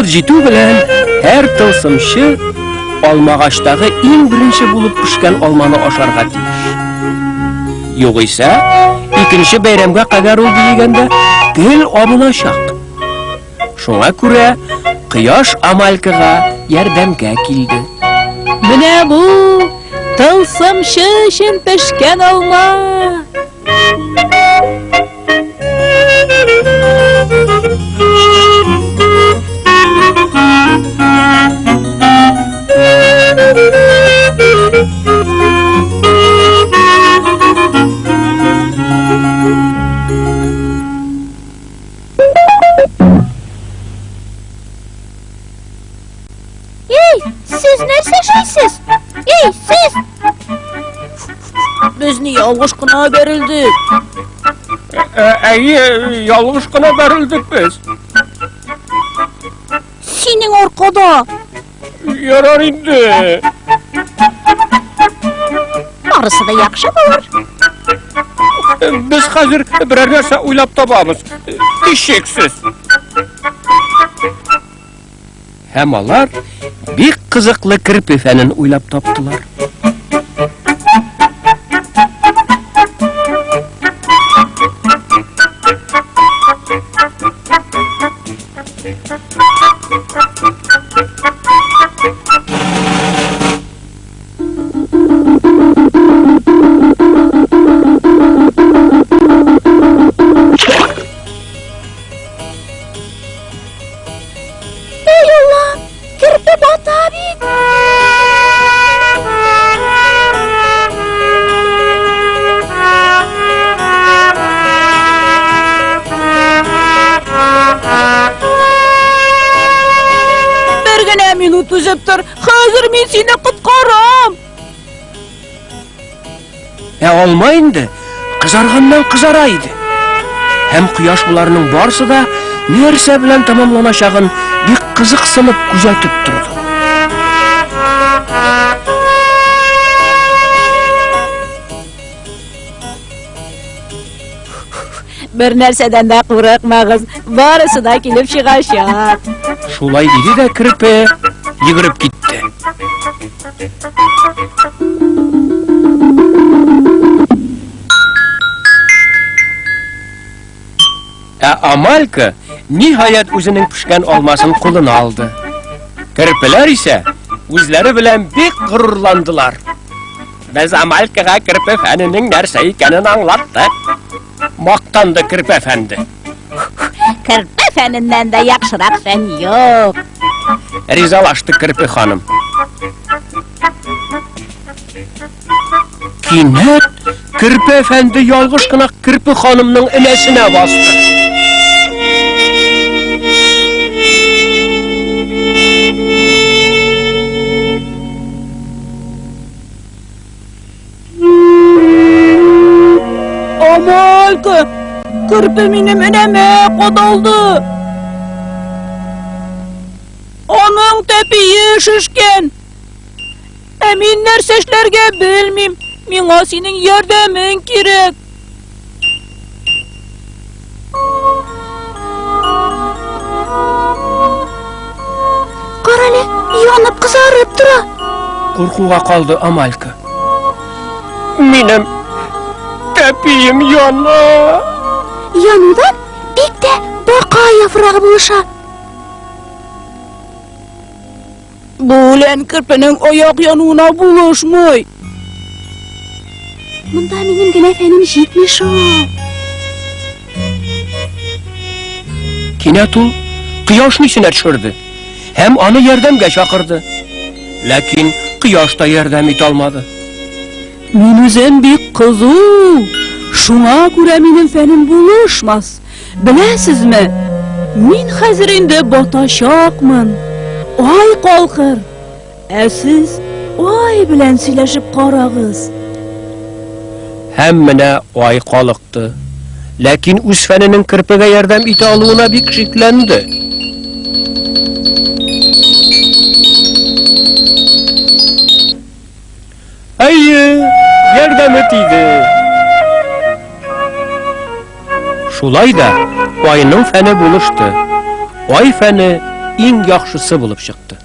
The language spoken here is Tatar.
Вакыт җитү белән һәр тылсымчы алмагачтагы иң беренче булып пешкән алманы ашарга тиеш. Югыйсә, икенче бәйрәмгә кадәр ул биегәндә гел абыначак. Шуңа күрә кояш Амалькага ярдәмгә килде. Менә бу тылсымчы өчен пешкән алма! Эй, сез нәрсә эшлисез? Эй, сез! Без ни ялгыш кына бәрелдек. Әйе, ялгыш кына бәрелдек без. Синең аркада. Ярар инде. Барысы да яхшы булыр. Без хәзер берәр нәрсә уйлап табабыз. Һичшиксез. Һәм алар бик кызыклы керпе фәнен уйлап таптылар. Эй, Алла, керпе бата бит. Бер генә минут түзеп тор, хәзер мин сине коткарам. Ә алма инде кызарганнан кызара иде. Һәм кояш боларның барысы да нәрсә белән тәмамланачагын бик кызыксынып күзәтеп торды. Бер нәрсәдән дә курыкмагыз, барысы да килеп чыгачак. Шулай диде дә керпе йөгереп китте. Ә Амалька ниһаять үзенең пешкән алмасын кулына алды. Керпеләр исә үзләре белән бик горурландылар. Без Амалькага керпе фәненең нәрсә икәнен аңлаттык. Мактанды Керпе әфәнде. Керпе фәненнән дә яхшырак фән юк. Ризалашты Керпе ханым. Кинәт Керпе әфәнде ялгыш кына Керпе ханымның энәсенә басты. Амалька, керпе минем энәмә кадалды. Аның тәпие шешкән. Ә мин нәрсә эшләргә белмим. Миңа синең ярдәмең кирәк. Карале, янып кызарып тора. Куркуга калды Амалька. Минем тәпием яна. Янудан бик тә бака яфрагы булыша. Бу үлән керпенең аяк януына булышмый. Монда минем генә фәнем җитми шул. Кинәт ул кояшны исенә төшерде һәм аны ярдәмгә чакырды. Ләкин кояш та ярдәм итә алмады. Мин үзем бик кызу, шуңа күрә минем фәнем булышмас. Беләсезме, мин хәзер инде батачакмын. Ай калкыр. Ә сез ай белән сөйләшеп карагыз. Һәм менә ай калыкты. Ләкин үз фәненең керпегә ярдәм итә алуына бик шикләнде. Әйе, ярдәме тиде. Шулай да айның фәне булышты. Ай фәне иң яхшысы булып чыкты.